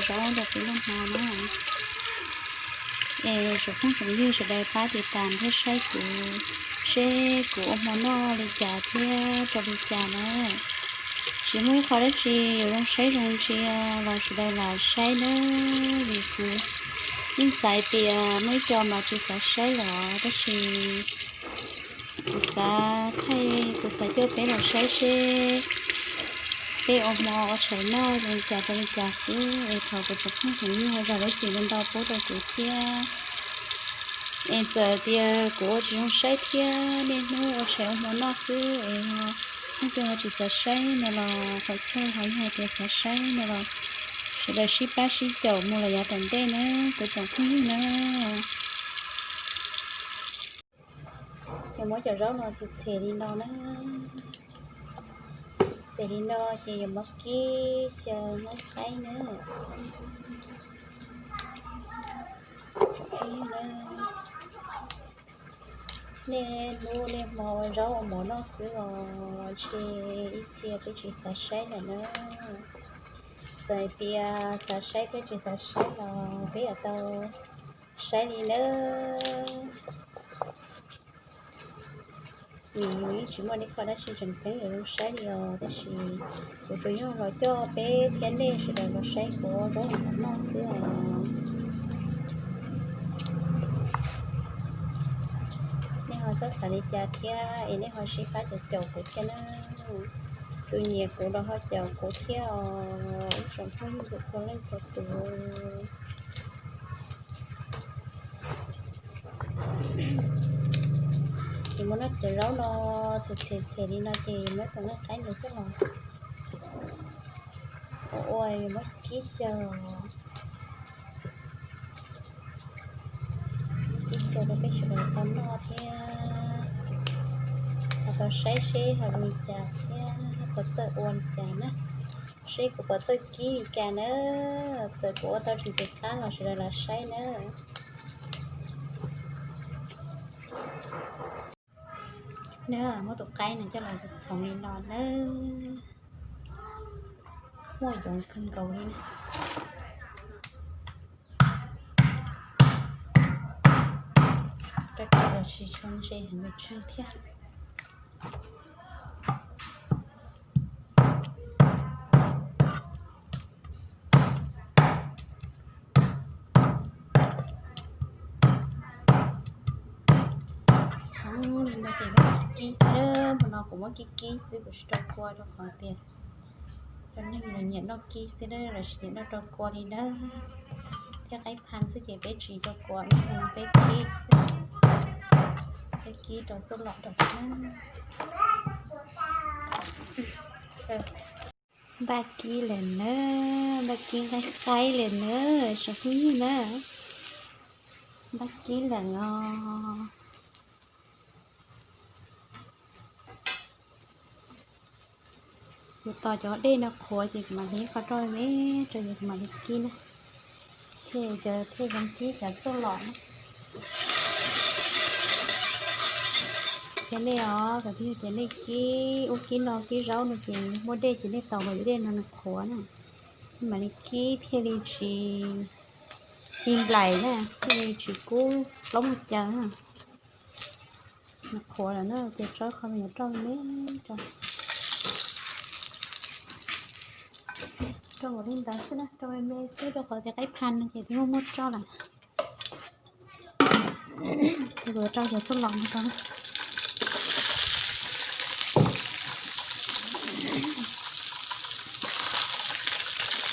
zaub rau peb noj hmo na. Es tsoom phooj tsoom ywg sawv daws pab tiv tam thiab saib kuv, seb kuv ua hmo noj li cas thiab rau li cas na. Tsis muaj ib qho dab tsi yuav zoo saib zoo ntsia los sawv daws lam saib nawb, vim kuv yeej xav tias muaj ib co mas tsis xav saib los tab sis kuv xav thaij, kuv xav coj peb los saib seb peb ua hmo ua tshais noj zoo li cas rau li cas xwb. Es thov kuv tsoom phooj tsoom ywg ho zam lub txim ntau ntau pub rau kuv thiab. Es txawm tias kuv ua tsis zoo saib thiab niaj hnub ua tshais ua hmo noj xwb es nej cov ho tsis xav saib no los qhov chaw ho yog hais tias xav saib no los sawv daws sib pab sib caum mus los yav tom ntej na kuv tsoom phooj ywg na. Yuav muab cov zaub no txhem txhem li no na. Txhem li no ces yuav muab kib xyaw muab qaib na. Nej hnub nej hmo ua zaub ua mov noj xwb os, ntshe ib txhia peb tsis xav saib lawm na. Txawm hais tias xav saib thiab tsis xav saib los peb yuav tau saib li nawb. Vim yus yeej tsis muaj ib qho dab tsi tseem ceeb yuav zoo saib li os, tab sis kuv tsuas yog los coj peb thiab nej sawv daws los saib kuv zaub mov noj xwb os. Nej ho txhob xav li cas thiab es nej ho sib pab caum caum kuv thiab na. Tus nyiam kuv los ho caum kuv thiab os, ib tsoom phooj ywg txhua leej txhua tus. Ces muab noj cov zaub no txhem txhem txhem li no ces muab tus nqaij qaib ntawd coj los ua, ua muab kib xyaw, kib xyaw rau peb sawv daws tau noj thiab ho tau saib seb ho zoo li cas thiab puas txawj ua li cas na, seb kuv puas txawj kib li cas na. Txawm kuv ua tau tsis ntxim qab los sawv daws los saib na. Na, muab tus qaib no coj los txhoov li no nawb. Muaj yoov kawg nkaus li na. Rau rau los tsis tshua ntse heev pes tsawg thiab. Txhoov li no ces muab kib xwb, hmo no kuv muab kib kib xwb, kuv tsis rau kua rau qhov tias cov neeg los nyiam noj kib xwb na, lawv tsis nyiam noj rau kua li na. Thiab qaib pha xwb ces peb tsis rau kua, peb kib xwb, peb kib rau txuj lom rau xwb. Npaj kib lawm na, npaj kib nqaij qaib lawm na, tsoom phooj ywg na, npaj kib lawm os. Kuv tos cov dej no qhuav ces kuv mam li ib qho roj me rau, ces kuv mam li kib na. Thiaj cov thiaj zoo kib cov txuj lom na. Ces nej os, cov phooj ywg, ces nej kib ub kib no kib zaub no ces muaj dej ces nej tos kom cov dej no nws qhuav na, nej mam li kib thiaj li tsis, tsis nplaim na, thiaj li tsis kub plaub muaj caws na. Nws qhuav lawm na ces tso qhov me nyuam roj me me rau. Rau npaum li ntawd xwb na, rau me me xwb rau qhov tias qaib pha no ces twb muaj muaj roj lawm. Ces kuv rau cov txuj lom no rau na.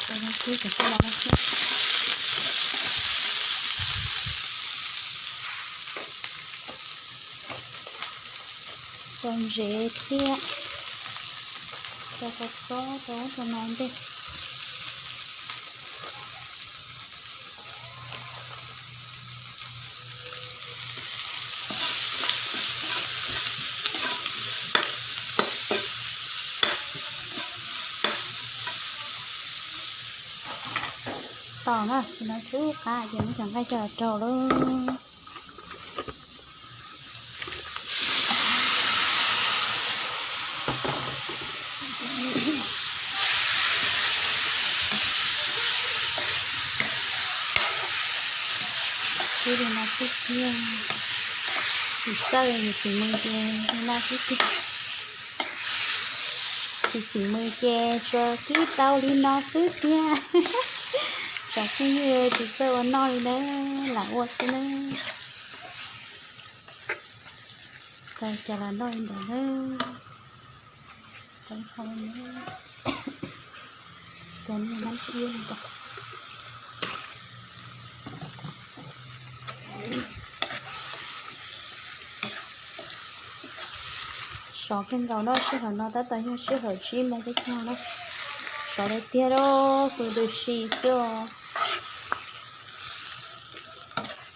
Rau cov txuj lom no xwb. Rau ntsev thiab, rau kua txob rau ub rau no ntej. Tos na, no tsub qab ces muab cov nqaij coj los rau lauj. Kib li no xwb tiag. Tsis txawj, yus tsis xis mws ces li no xwb tiag. Tsis xis mws ces tsuas kib tau li no xwb tiag. Tsam tsis, tsis txawj ua noj li na, lam ua xwb na. Tau cas los noj li ntawd na. Rau hau na. Cov niag nab iab li ntawd. Sov kawg nkaus no, sij hawm no tab tom yog sij hawm tsib moos peb caug na. Sov tiag tiag lauj, pw ntws si xwb os.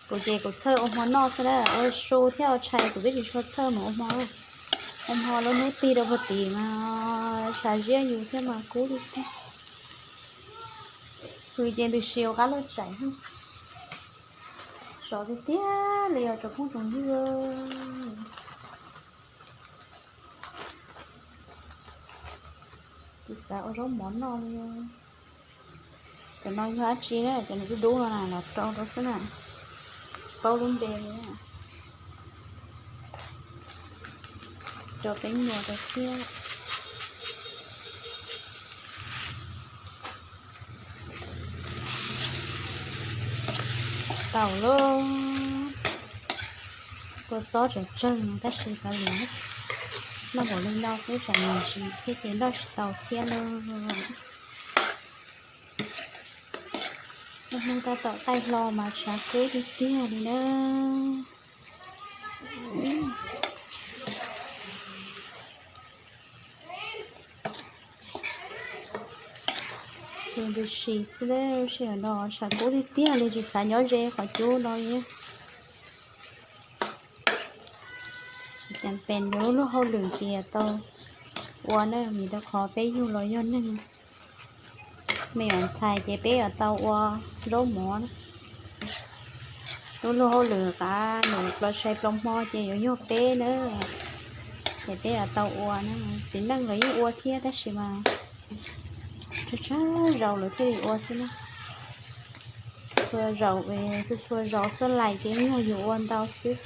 Kuv ces kuv txhawj ua hmo noj xwb na, ua su thiab ua tshais kuv twb tsis tshua txhawj mus ua hmo. Ua hmo lub hnub tig rau puag tim mas sas ziab yus thiab mas kub li tiag. Pw ces ntws si ua qab loj tsam. Sov tiag tiag li os tsoom phooj tsoom ywg. Tsis xav ua zaub mov noj li. Cov no yog dab tsi na, cov nws dub dub no na, los rau rau xwb na. Paub lub npe li. Rau peb nyuam rau thiab. Tau lauj. Kua txob tsawg tsawg tab sis kav liam, noj npaum li no xwb tsam nws tsis thiab ces noj tsis tau thiab lauj. Lub hnub tab tom taij hlo mas tshav kub tiag tiag li na. Tus ntws si xwb, sij hawm no tshav kub tiag tiag li, tsis xav nyob ze qhov cub no li. Cas pes rau lub hauj lwm ces tau ua na, vim rau qhov peb yug los yog neeg me nyuam ntxhais ces peb yuav tau ua zaub mov na. Lub luag hauj lwm qav num plos tshais plos hmo ces yuav yog peb na, ces peb yuav tau ua na. Txiv neej los yeej ua thiab tab sis mas tsuas tsuas zaus lawv thiaj li ua xwb na. Txhua zaus, txhua txhua zaus xwb lais ces yog yus ua ntau xwb.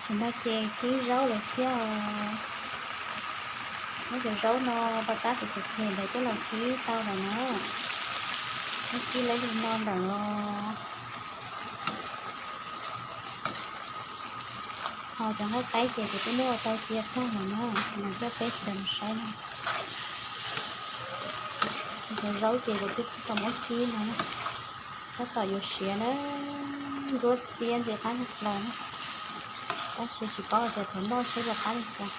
Tam sim no ces kib zaub lawm thiab os. Muab cov zaub no pov tab tus tus phem ntawd coj los kib tau lawm na. Muab kib lawv li no lawm os. Ho cov nqaij qaib ces kuv twb muab ua tau cia tag lawm na, nws coj peb sawv mus saib na. Cov zaub ces kuv twb tau muab kib no na. Tab tom yuav siav na, ntsuab xiab ntxim qab hlo na, tab sis tsis paub tias thaum noj seb puas qab li cas.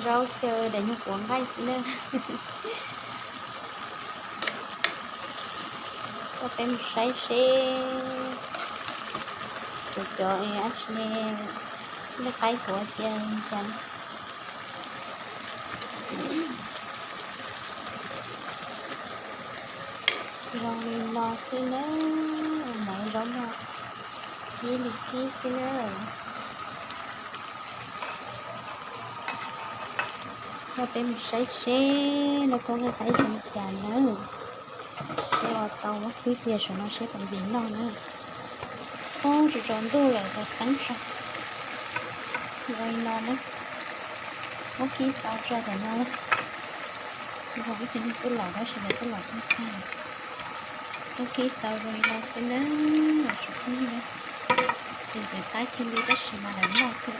Zaub xyaw daim nyuag quav nqaij xwb na. Coj peb mus saib seb cov cov dab tsi ne, nqaij qaib quav cia li cas. Zoo li no xwb na, mov zaub no kib li kib xwb na. Coj peb mus saib seb lawv kuj nqaij qaib zoo li cas na. Peb ua tau muab kib cia saum no seb puas yog noj na. Ub, tsis tsaus ntuj lawm, tau teeb tso. Zoo li no na. Muab kib tau tso cov no. Ib tug neeg twb laus tab sis lawv twb laus tag tag. Muab kib tau zoo li no xwb na, tsoom phooj ywg. Ces tsis qab kiag li tab sis mas lam noj xwb.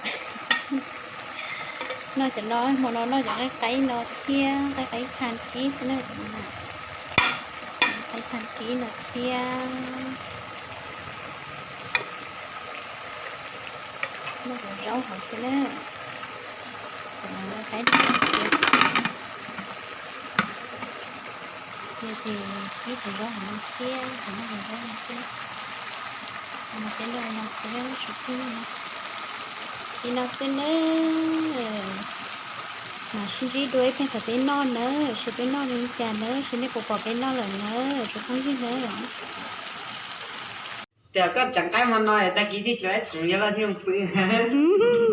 Noj cov no, hmo no noj cov nqaij qaib no thiab, nqaij qaib tha kib xwb na cov no. Nqaij tha kib no thiab. Noj cov zaub hauv xwb na. Cov no nqaij qaib no thiab. Yog ces kib cov zaub hauv no thiab, ces noj cov zaub no thiab. Ces noj li no xwb na, tsoom phooj ywg na. Li no xwb na. Mam sib ntsib dua ib pliag thaum peb noj nawb, seb peb noj zoo li cas nawb, seb nej puas pom peb noj lawm nawb tsoom phooj ywg nawb. Tias koj tseem qaib hmo no tag kis thiaj tsis laib txoov yuav loj thiaj pw.